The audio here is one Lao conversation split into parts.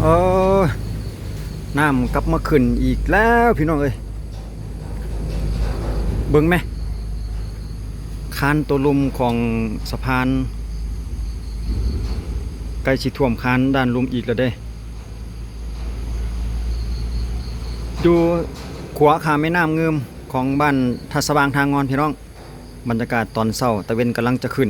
ເອີ ນ້ຳກັບມາຂຶ້ນອີກແລ້ວພີ່ນ້ອງເອີຍ. ເບິ່ງແມະ ຄານໂຕລຸ່ມຂອງສະພານ ໃກ້ຊິຖ້ວມຄານດ້ານລຸ່ມອີກແລ້ວເດ້. ຢູ່ຂົວຂ້າມແມ່ນ້ຳງື່ມຂອງບ້ານທ່າສະຫວ່າງທ່າງ່ອນພີ່ນ້ອງ. ບັນຍາກາດຕອນເຊົ້າ ຕາເວັນກຳລັງຈະຂຶ້ນ.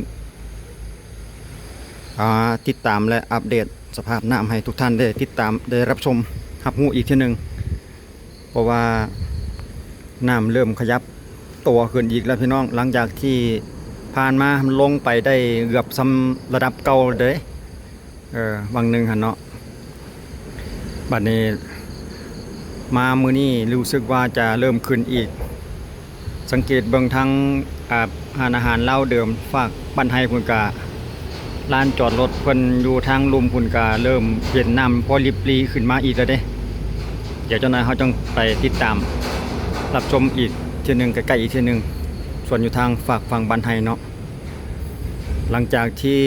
ອ່າ ຕິດຕາມ ແລະ ອັບເດດສະພາບນ້ຳໃຫ້ທຸກທ່ານໄດ້ຕິດຕາມ ໄດ້ຮັບຊົມ ຮັບຮູ້ອີກເທື່ອໜຶ່ງ ເພາະວ່ານ້ຳເລີ່ມຂະຫຍັບຕົວຂຶ້ນອີກແລ້ວພີ່ນ້ອງ. ຫຼັງຈາກທີ່ຜ່ານມາ ມັນລົງໄປໄດ້ເກືອບສ່ຳລະດັບເກົ່າເດ້. ເອີ ຫວ່າງໜຶ່ງຫັ້ນເນາະ. ບັດນີ້ມາມື້ນີ້ຮູ້ສຶກວ່າຈະເລີ່ມຂຶ້ນອີກ. ສັງເກດເບິ່ງທາງ ອາ ຮ້ານອາຫານລາວເດີມ ຟາກບ້ານໄຮພຸ້ນກະ ລານຈອດລົດເພິ່ນຢູ່ທາງລຸ່ມພຸ້ນກະເລີ່ມເຫັນນ້ຳພໍລິບຫຼີຂຶ້ນມາອີກແລ້ວເດ້. ດຽວຈັກໜ່ອຍເຮົາຈັ່ງໄປຕິດຕາມຮັບຊົມອີກເທື່ອໜຶ່ງ ໃກ້ໆອີກເທື່ອໜຶ່ງ ສ່ວນຢູ່ທາງຟາກຝັ່ງບ້ານໄຮເນາະ. ຫຼັງຈາກທີ່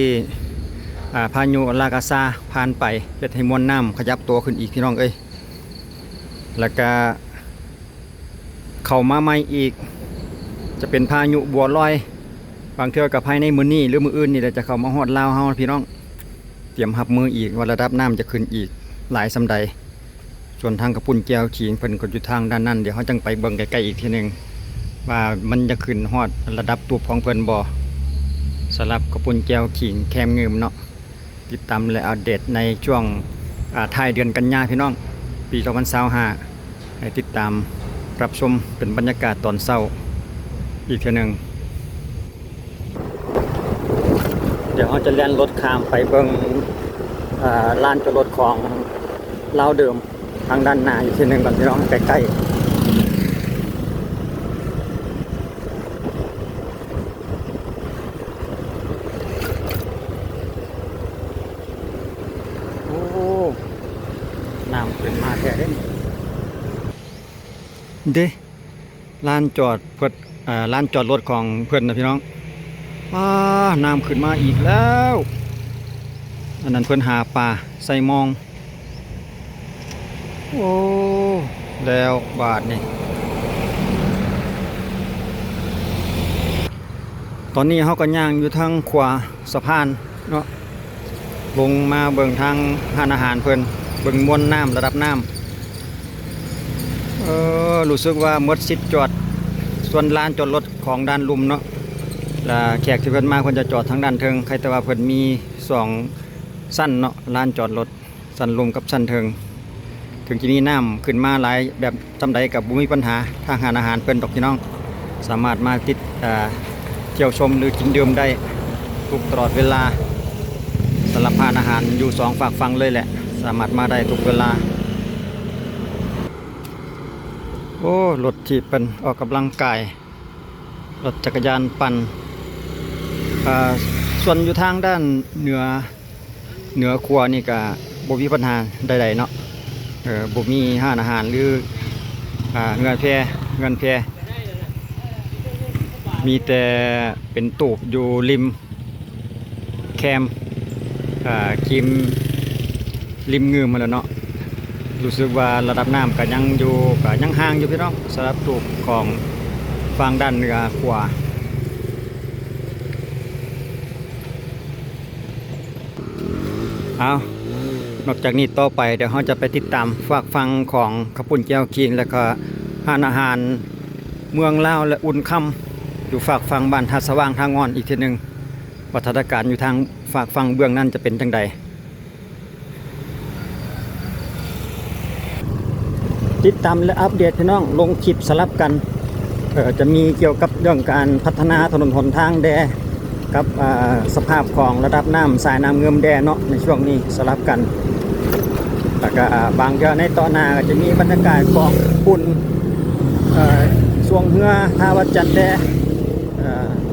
ອາ ພາຍຸລາກາຊາຜ່ານໄປ ເຮັດໃຫ້ມວນນ້ຳຂະຫຍັບຕົວຂຶ້ນອີກ ພີ່ນ້ອງເອີຍ. ແລ້ວກະເຂົ້າມາໃໝ່ອີກ ຈະເປັນພາຍຸບົວລອຍ. ບາງເທື່ອກະພາຍໃນມື້ນີ້ ຫຼື ມື້ອື່ນນີ້ແຫຼະ ຈະເຂົ້າມາຮອດລາວເຮົາ ພີ່ນ້ອງ. ຕຽມຮັບມືອີກວ່າລະດັບນ້ຳຈະຂຶ້ນອີກຫຼາຍສ່ຳໃດ. ສ່ວນທາງຂະປຸ້ນແຈ່ວຂີງເພິ່ນກໍຢູ່ທາງດ້ານນັ້ນ, ດຽວເຮົາຈັ່ງໄປເບິ່ງໃກ້ໆອີກເທື່ອໜຶ່ງ ວ່າມັນຈະຂຶ້ນຮອດລະດັບຕູບຂອງເພິ່ນບໍ່ ສຳລັບຂະປຸ້ນແຈ່ວຂີງແຄມງື່ມເນາະ. ຕິດຕາມ ແລະ ອັບເດດໃນຊ່ວງ ອາ ທ້າຍເດືອນກັນຍາ ພີ່ນ້ອງ ປີສອງພັນຊາວຫ້າ ໃຫ້ຕິດຕາມຮັບຊົມເປັນບັນຍາກາດຕອນເຊົ້າອີກເທື່ອໜຶ່ງ. ດຽວເຮົາຈະແລ່ນລົດຂ້າມໄປເບິ່ງ ອາ ລານຈອດລົດຂອງລາວເດີມທາງດ້ານໜ້າອີກເທື່ອໜຶ່ງກ່ອນ ພີ່ນ້ອງ ໃກ້ໆ. ໂອ້ ນ້ຳຂຶ້ນມາແທ້ເດ້ ເດ້ ລານຈອດເພິ່ນ ເອີ ລານຈອດລົດຂອງເພິ່ນນະ ພີ່ນ້ອງ. ອ້າ ນ້ຳຂຶ້ນມາອີກແລ້ວ. ອັນນັ້ນເພິ່ນຫາປາໃສ່ມອງ. ໂອ້ ແລ້ວບາດນີ້ ຕອນນີ້ເຮົາກໍຍ່າງຢູ່ທາງຂວາສະພານເນາະ ລົງມາເບິ່ງທາງຮ້ານອາຫານເພິ່ນ ເບິ່ງມວນນ້ຳ ລະດັບນ້ຳ. ເອີ ຮູ້ສຶກວ່າໝົດສິດຈອດ ສ່ວນລານຈອດລົດຂອງດ້ານລຸ່ມເນາະ ລະແຂກທີ່ເພິ່ນມາ ເພິ່ນຈະຈອດທາງດ້ານເທິງ. ໃຄແຕ່ວ່າເພິ່ນມີສອງຊັ້ນເນາະ ລານຈອດລົດ ຊັ້ນລຸ່ມກັບຊັ້ນເທິງ. ເຖິງຈະມີນ້ຳຂຶ້ນມາຫຼາຍແບບສ່ຳໃດກໍບໍ່ມີບັນຫາ ທາງຮ້ານອາຫານເພິ່ນດອກ ພີ່ນ້ອງ. ສາມາດມາຕິດ ເອີ ທ່ຽວຊົມ ຫຼື ກິນດື່ມໄດ້ທຸກຕະຫຼອດເວລາ. ສຳລັບຮ້ານອາຫານຢູ່ສອງຟາກຝັ່ງເລີຍແຫຼະ ສາມາດມາໄດ້ທຸກເວລາ. ໂອ້ ລົດຖີບເພິ່ນອອກກຳລັງກາຍ ລົດຈັກກະຍານປັ່ນ. ເອີ ສ່ວນຢູ່ທາງດ້ານເໜືອ ເໜືອຂົວນີ້ກະບໍ່ມີບັນຫາໃດໆເນາະ ເອີ ບໍ່ມີຮ້ານອາຫານ ຫຼື ອາ ເຮືອນແພ ເຮືອນແພ ມີແຕ່ເປັນຕູບຢູ່ລິມແຄມ ອາ ກິມ ລິມງື່ມຫັ້ນແຫຼະເນາະ. ຮູ້ສຶກວ່າລະດັບນ້ຳກະຍັງຢູ່ ກະຍັງຫ່າງຢູ່ ພີ່ນ້ອງ ສຳລັບຕູບຂອງຝັ່ງດ້ານເໜືອຂົວ. ເອົາ ນອກຈາກນີ້ຕໍ່ໄປ ດຽວເຮົາຈະໄປຕິດຕາມຟາກຝັ່ງຂອງຂະປຸ້ນແຈ່ວຂີງ ແລະ ກະຮ້ານອາຫານເມືອງລາວ ແລະ ອຸ່ນຄຳ ຢູ່ຟາກຝັ່ງບ້ານທ່າສະຫວ່າງທ່າງ່ອນອີກເທື່ອໜຶ່ງ ວ່າສະຖານະການຢູ່ທາງຟາກຝັ່ງເບື້ອງນັ້ນຈະເປັນຈັ່ງໃດ. ຕິດຕາມ ແລະ ອັບເດດ ພີ່ນ້ອງ ລົງຄລິບສະຫຼັບກັນ ເອີ ຈະມີກ່ຽວກັບເລື່ອງການພັດທະນາຖະໜົນຫົນທາງແດ່ ກັບ ເອີ ສະພາບຂອງລະດັບນ້ຳສາຍນ້ຳງື່ມແດ່ເນາະ ໃນຊ່ວງນີ້ສະຫຼັບກັນ. ແລ້ວກະບາງເທື່ອໃນຕໍ່ໜ້າກໍຈະມີບັນຍາກາດຂອງບຸນ ເອີ ຊ່ວງເຮືອທ່າວັດຈັນແດ່.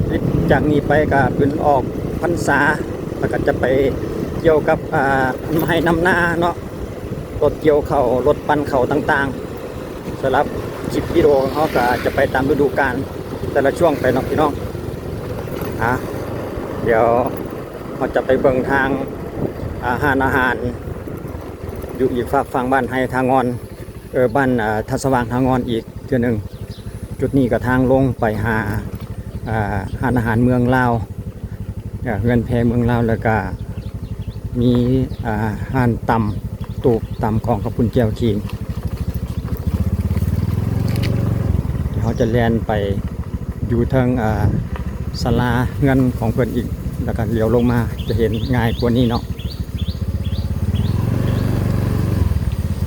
ເອີ ຈາກນີ້ໄປກໍເປັນອອກພັນສາ ແລ້ວກໍຈະໄປກ່ຽວກັບ ອາ ນຳໄຮ່ນຳນາເນາະ ລົດກ່ຽວເຂົ້າ ລົດປັ່ນເຂົ້າຕ່າງໆ. ສຳລັບຄລິບວິດີໂອຂອງເຮົາກໍຈະໄປຕາມລະດູການແຕ່ລະຊ່ວງໄປເນາະ ພີ່ນ້ອງ. ອາ ດຽວເຮົາຈະໄປເບິ່ງທາງ ອາ ຮ້ານອາຫານ ຢູ່ອີກຟາກຝັ່ງບ້ານໄຮທາງອອນ ເອີ ບ້ານ ເອີ ທ່າສະຫວ່າງທາງອອນອີກເທື່ອໜຶ່ງ. ຈຸດນີ້ກໍທາງລົງໄປຫາ ເອີ ຮ້ານອາຫານເມືອງລາວ ເອີ ເຮືອນແພເມືອງລາວ ແລ້ວກະມີ ເອີ ຮ້ານຕຳຕູບ ຕຳຂອງເຂົ້າປຸ້ນແຈ່ວຂີງ. ເຮົາຈະແລ່ນໄປຢູ່ເທິງ ເອີ ສາລາເຮືອນຂອງເພິ່ນອີກ ແລ້ວກໍຫຼຽວລົງມາຈະເຫັນງ່າຍກວ່ານີ້ເນາະ.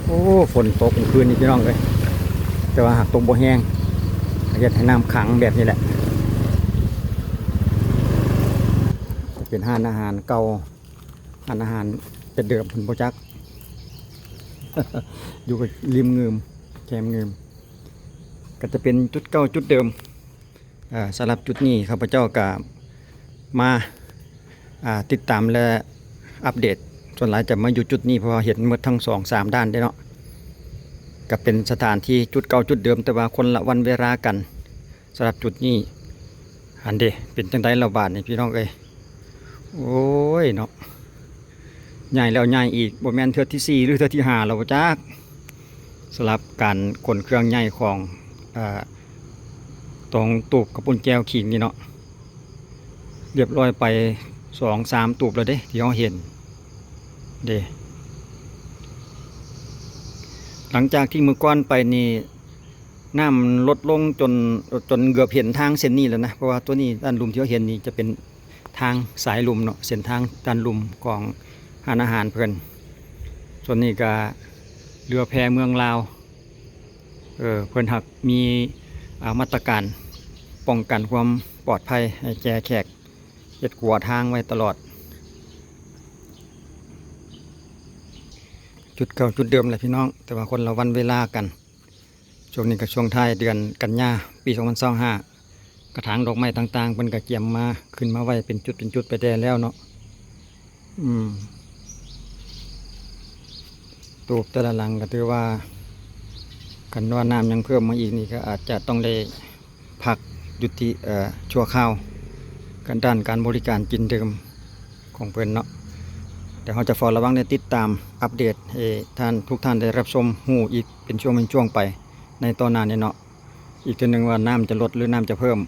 ໂອ້ ຝົນຕົກມື້ຄືນນີ້ພີ່ນ້ອງເອີຍ ແຕ່ວ່າຫາກຕົກບໍ່ແຮງ ກໍເຮັດໃຫ້ນ້ຳຂັງແບບນີ້ແຫຼະ. ເປັນຮ້ານອາຫານເກົ່າ ຮ້ານອາຫານແຕ່ເດີມເພິ່ນບໍ່ຈັກ ຢູ່ກັບລິມງື່ມ ແຄມງື່ມ ກໍຈະເປັນຈຸດເກົ່າຈຸດເດີມ. ເອີ ສຳລັບຈຸດນີ້ຂ້າພະເຈົ້າກະມາ ອ່າ ຕິດຕາມ ແລະ ອັບເດດ ສ່ວນຫຼາຍຈະມາຢູ່ຈຸດນີ້ ເພາະວ່າເຫັນໝົດທັງສອງສາມດ້ານເດ້ເນາະ. ກະເປັນສະຖານທີ່ຈຸດເກົ່າຈຸດເດີມ ແຕ່ວ່າຄົນລະວັນເວລາກັນ. ສຳລັບຈຸດນີ້ ອັນເດ ເປັນຈັ່ງໃດລະບາດນີ້ພີ່ນ້ອງເອີຍ? ໂອ້ຍເນາະ ຍ້າຍແລ້ວຍ້າຍອີກ ບໍ່ແມ່ນເທື່ອທີສີ່ ຫຼື ເທື່ອທີຫ້າແລ້ວບໍ່ຈັກ. ສຳລັບການຂົນເຄື່ອງຍ້າຍຂອງ ເອີ ຕົງຕູບເຂົ້າປຸ້ນແຈ່ວຂີງນີ້ເນາະ ລຽບລ້ອຍໄປສອງສາມຕູບແລ້ວເດ້ ທີ່ເຮົາເຫັນເດ້. ຫຼັງຈາກທີ່ມື້ກ່ອນໄປນີ້ ນ້ຳມັນລົດລົງຈົນ ຈົນເກືອບເຫັນທາງເສັ້ນນີ້ແລ້ວນະ ເພາະວ່າຕົວນີ້ດ້ານລຸ່ມທີ່ເຮົາເຫັນນີ້ຈະເປັນ ທາງສາຍລຸ່ມເນາະ ເສັ້ນທາງດ້ານລຸ່ມຂອງຮ້ານອາຫານເພິ່ນ. ສ່ວນນີ້ກະເຮືອແພເມືອງລາວ ເອີ ເພິ່ນຫາກມີ ອ່າ ມາດຕະການປ້ອງກັນຄວາມປອດໄພໃຫ້ແກ່ແຂກ ເຮັດຂົວທາງໄວ້ຕະຫຼອດ. ຈຸດເກົ່າຈຸດເດີມແຫຼະພີ່ນ້ອງ ແຕ່ວ່າຄົນລະວັນເວລາກັນ. ຊ່ວງນີ້ກໍຊ່ວງທ້າຍເດືອນກັນຍາ ປີສອງພັນຊາວຫ້າ ກະຖາງດອກໄມ້ຕ່າງໆ ເພິ່ນກໍກຽມມາ ຂຶ້ນມາໄວ້ເປັນຈຸດເປັນຈຸດໄປແດ່ແລ້ວເນາະ. ອືມ ຕູບແຕ່ລະຫຼັງກໍຖືວ່າ ຄັນວ່ານ້ຳຍັງເພີ່ມມາອີກນີ້ ກໍອາດຈະຕ້ອງໄດ້ ພັກຢຸດທີ່ ເອີ ຊົ່ວຄາວ ການດ້ານການບໍລິການກິນດື່ມຂອງເພິ່ນເນາະ. ແຕ່ເຮົາຈະເຝົ້າລະວັງ ແລະ ຕິດຕາມອັບເດດໃຫ້ທ່ານ ທຸກທ່ານໄດ້ຮັບຊົມຮູ້ອີກເປັນຊ່ວງເປັນຊ່ວງໄປໃນຕໍ່ໜ້ານີ້ເນາະ ອີກເທື່ອໜຶ່ງວ່ານ້ຳຈະລົດ ຫຼື ນ້ຳຈະເພີ່ມ.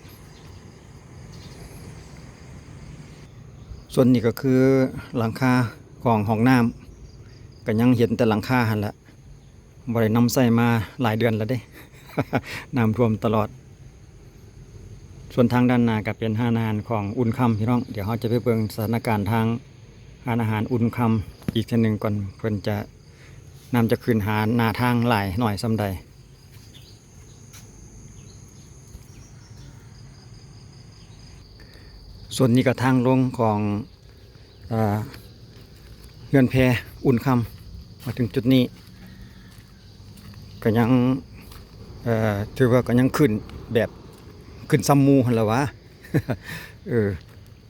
ສ່ວນນີ້ກໍຄືຫຼັງຄາຂອງຫ້ອງນ້ຳ ກໍຍັງເຫັນແຕ່ຫຼັງຄາຫັ້ນແຫຼະ. ບໍ່ໄດ້ນຳໃຊ້ມາຫຼາຍເດືອນແລ້ວເດ້ ນ້ຳຖ້ວມຕະຫຼອດ. ສ່ວນທາງດ້ານໜ້າກໍເປັນຮ້ານອາຫານຂອງອຸ່ນຄຳ ພີ່ນ້ອງ. ດຽວເຮົາຈະໄປເບິ່ງສະຖານະການທາງຮ້ານອາຫານອຸ່ນຄຳອີກເທື່ອໜຶ່ງກ່ອນ ເພິ່ນຈະ ນ້ຳຈະຂຶ້ນຫາໜ້າທາງຫຼາຍໜ້ອຍສ່ຳໃດ. ສ່ວນນີ້ກໍທາງລົງຂອງ ເອີ ເຮືອນແພອຸ່ນຄຳ. ມາເຖິງຈຸດນີ້ກໍຍັງ ເອີ ຖືວ່າກໍຍັງຂຶ້ນແບບຂຶ້ນສ່ຳໝູ່ຫັ້ນລະຫວາ. ເອີ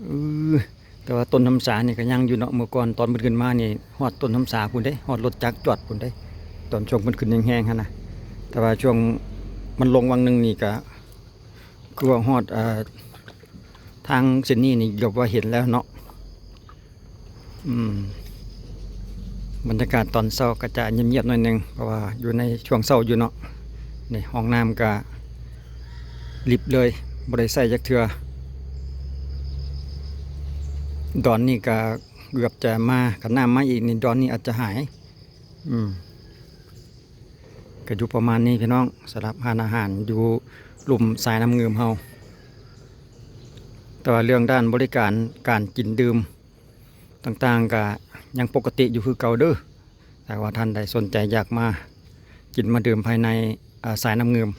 ເອີ ແຕ່ວ່າຕົ້ນນ້ຳສານີ້ກໍຍັງຢູ່ເນາະ. ເມື່ອກ່ອນຕອນເພິ່ນຂຶ້ນມານີ້ ຮອດຕົ້ນນ້ຳສາພຸ້ນເດ້ ຮອດລົດຈັກຈອດພຸ້ນເດ້ ຕອນຊ່ວງເພິ່ນຂຶ້ນແຮງໆຫັ້ນນະ. ແຕ່ວ່າຊ່ວງມັນລົງຫວ່າງໜຶ່ງນີ້ກໍ ຄືວ່າຮອດ ເອີ ທາງເສັ້ນນີ້ນີ້ເກືອບວ່າເຫັນແລ້ວເນາະ. ອືມ ບັນຍາກາດຕອນເຊົ້າກໍຈະງຽບໆໜ້ອຍໜຶ່ງ ເພາະວ່າຢູ່ໃນຊ່ວງເຊົ້າຢູ່ເນາະ. ນີ້ ຫ້ອງນ້ຳກໍລິບເລີຍ ບໍ່ໄດ້ໃຊ້ຈັກເທື່ອ. ດອນນີ້ກໍເກືອບຈະມາ ຄັນນ້ຳມາອີກນີ້ ດອນນີ້ອາດຈະຫາຍ. ອືມ ກໍຢູ່ປະມານນີ້ພີ່ນ້ອງ ສຳລັບຮ້ານອາຫານຢູ່ລຸ່ມສາຍນ້ຳງື່ມເຮົາ. ແຕ່ວ່າເລື່ອງດ້ານບໍລິການການກິນດື່ມຕ່າງໆ ກະຍັງປົກກະຕິຢູ່ຄືເກົ່າເດີ້. ຖ້າວ່າທ່ານໃດສົນໃຈຢາກມາກິນມາດື່ມພາຍໃນ ອາ ສາຍນ້ຳງື່ມ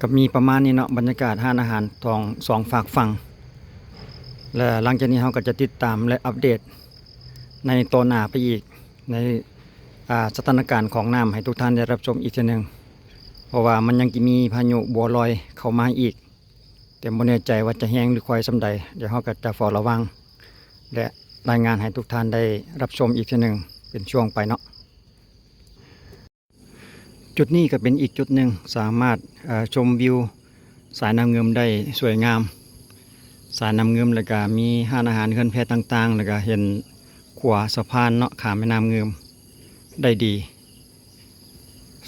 ກໍມີປະມານນີ້ເນາະ ບັນຍາກາດຮ້ານອາຫານສອງ ສອງຟາກຝັ່ງ. ແລະ ຫຼັງຈາກນີ້ເຮົາກໍຈະຕິດຕາມ ແລະ ອັບເດດໃນຕໍ່ໜ້າໄປອີກ ໃນ ອາ ສະຖານະການຂອງນ້ຳໃຫ້ທຸກທ່ານໄດ້ຮັບຊົມອີກເທື່ອໜຶ່ງ ເພາະວ່າມັນຍັງຈະມີພາຍຸບົວລອຍເຂົ້າມາອີກ. ແຕ່ບໍ່ແນ່ໃຈວ່າຈະແຮງຫຼືຄ່ອຍສ່ຳໃດ, ດຽວເຮົາກໍຈະເຝົ້າລະວັງ ແລະ ລາຍງານໃຫ້ທຸກທ່ານໄດ້ຮັບຊົມອີກເທື່ອໜຶ່ງເປັນຊ່ວງໄປເນາະ. ຈຸດນີ້ກໍເປັນອີກຈຸດໜຶ່ງ ສາມາດ ເອີ ຊົມວິວສາຍນ້ຳງື່ມໄດ້ສວຍງາມ. ສາຍນ້ຳງື່ມ ແລ້ວກະມີຮ້ານອາຫານ ເຮືອນແພຕ່າງໆ ແລ້ວກະເຫັນຂົວສະພານເນາະ ຂ້າມແມ່ນ້ຳງື່ມໄດ້ດີ.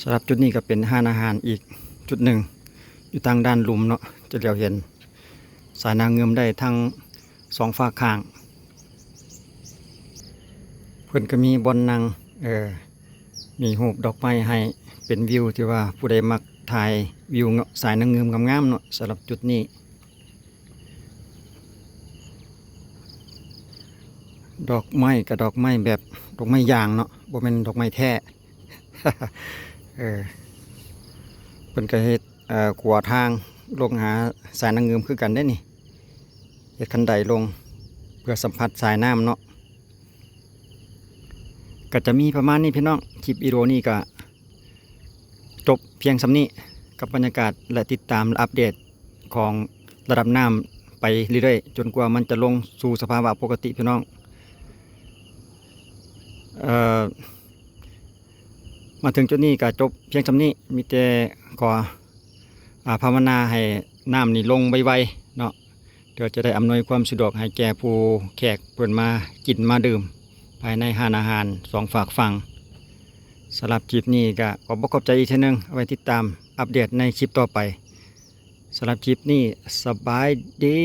ສຳລັບຈຸດນີ້ກໍເປັນຮ້ານອາຫານອີກຈຸດໜຶ່ງ ຢູ່ທາງດ້ານລຸ່ມເນາະ ຈະຫຼຽວເຫັນສາຍນ້ຳງື່ມໄດ້ທັງສອງຟາກຂ້າງ. ເພິ່ນກໍມີບ່ອນນັ່ງ ເອີ ມີຮູບດອກໄມ້ໃຫ້ເປັນວິວ ທີ່ວ່າຜູ້ໃດມັກຖ່າຍວິວເນາະ ສາຍນ້ຳງື່ມງາມໆເນາະ ສຳລັບຈຸດນີ້. ດອກໄມ້ກໍດອກໄມ້ແບບດອກໄມ້ຢາງເນາະ ບໍ່ແມ່ນດອກໄມ້ແທ້. ເອີ ເພິ່ນກໍເຮັດ ເອີ ຂົວທາງລົງຫາສາຍນ້ຳງື່ມຄືກັນເດ້ນີ້ ເຮັດຄັນໄດລົງເພື່ອສຳຜັດສາຍນ້ຳເນາະ. ກໍຈະມີປະມານນີ້ພີ່ນ້ອງ ຄລິບວິດີໂອນີ້ກໍ ຈົບພຽງສ່ຳນີ້ ກັບບັນຍາກາດ ແລະ ຕິດຕາມ ແລະ ອັບເດດຂອງລະດັບນ້ຳໄປເລື້ອຍໆ ຈົນກວ່າມັນຈະລົງສູ່ສະພາວະປົກກະຕິພີ່ນ້ອງ. ເອີ ມາເຖິງຈຸດນີ້ກໍຈົບພຽງສ່ຳນີ້ ມີແຕ່ຂໍ ອາ ພາວະນາໃຫ້ນ້ຳນີ້ລົງໄວໆເນາະ ເພື່ອຈະໄດ້ອຳນວຍຄວາມສະດວກໃຫ້ແກ່ຜູ້ແຂກເພິ່ນມາກິນມາດື່ມ ພາຍໃນຮ້ານອາຫານສອງຟາກຝັ່ງ. ສຳລັບຄລິບນີ້ກໍຂອບອົກຂອບໃຈອີກເທື່ອໜຶ່ງ ເອົາໄວ້ຕິດຕາມອັບເດດໃນຄລິບຕໍ່ໄປ. ສຳລັບຄລິບນີ້ ສະບາຍດີ.